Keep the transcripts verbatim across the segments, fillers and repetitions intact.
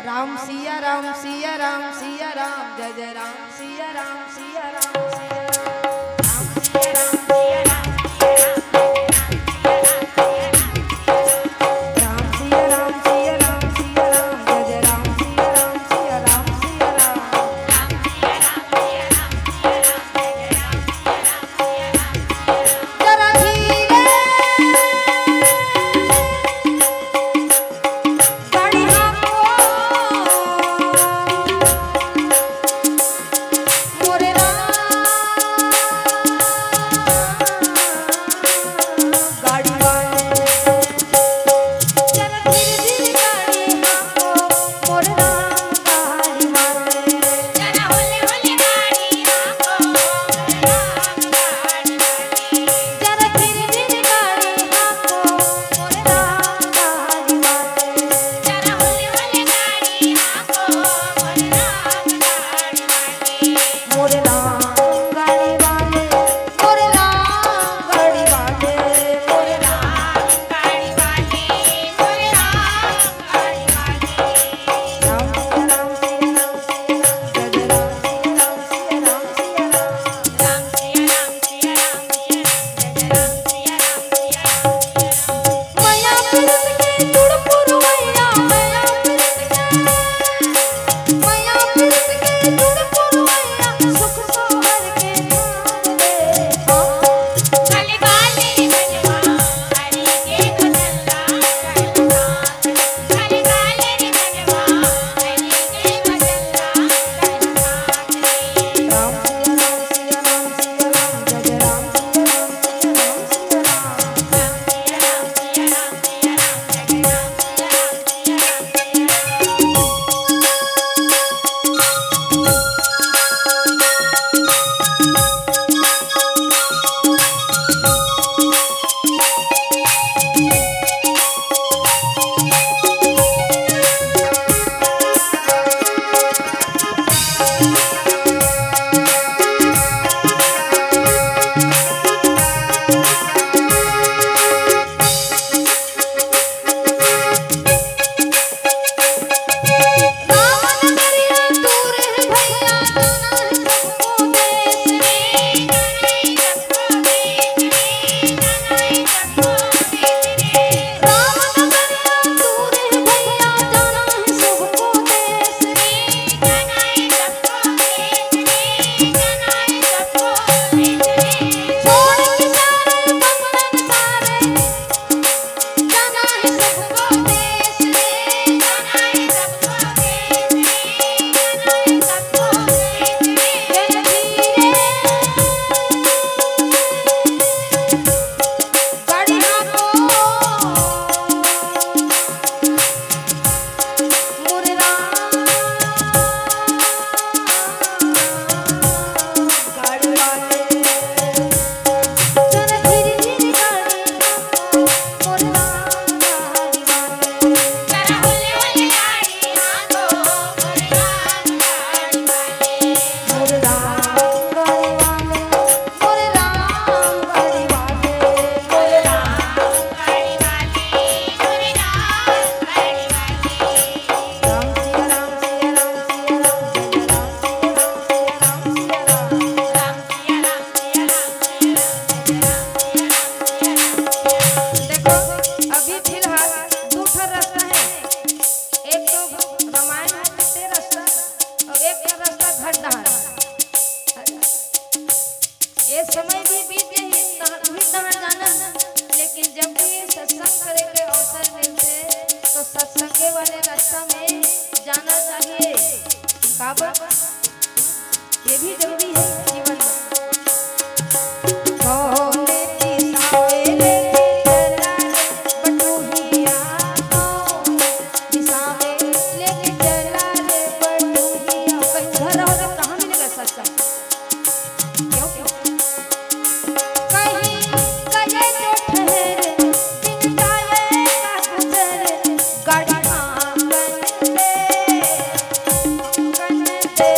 राम सिया राम सिया राम सिया राम, जय जय राम सिया राम सिया राम सिया राम। देखो, अभी फिलहाल दू ठन रास्ता हे, एक तो रामायण होथे ते रास्ता अउ एक ठन रास्ता घर डहार। ये समय भी बीत जाही, तहाँ उही तहाँ जाना, लेकिन जब भी सत्संग करे के अवसर मिलथे, तो सत्संगे वाले रास्ता में जाना चाहिए। काबर? ये भी जरूरी है जीवन में। कौन पिसावे लेके चला रे बटुहिया, कौन पिसावे लेके चला रे बटुहिया। कहीं घर रहो तो कहाँ मिलेगा सत्संग? क्यों? कहीं गए तो ठहरे, दिन जाए का गुजरे, गाड़ी आंगन पे, आंगन पे।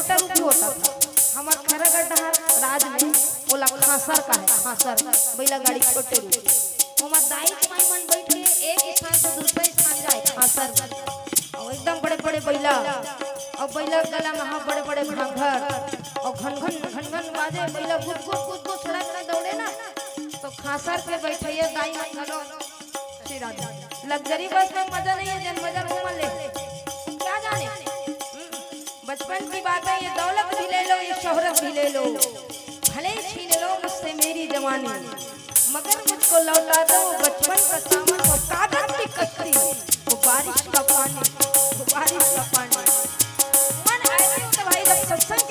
छोटा रूपी होता था। हमर खैरागढ़ डहार राज में ओला खासर कहे, खासर, बैला गाड़ी छोटे रूपी। ओमा दाई माई मन बैठ के एक स्थान से दूसरा स्थान जाए खासर में। अउ एकदम बड़े बड़े बैला, अउ बैला गला में हा बड़े बड़े घाघर, अउ घन घन घन घन बाजे, बैला गुद गुद गुद गुद सड़क में दौड़े ना, तो खासर के बैठइया दाई मन घलो। श्री राधे। लग्जरी बस में मजा नहीं है, जन मजा घूम ले। क्या जाने? हम्म, बचपन की बात है, ये दौलत भी ले लो, ये शोहरत भी ले लो, भले ही छीन लो मुझसे मेरी जवानी, मगर मुझको लौटा दो बचपन का सावन, वो कागज की कश्ती, वो बारिश का पानी, वो बारिश का पानी। मन ऐसे होता भाई, जब सत्संग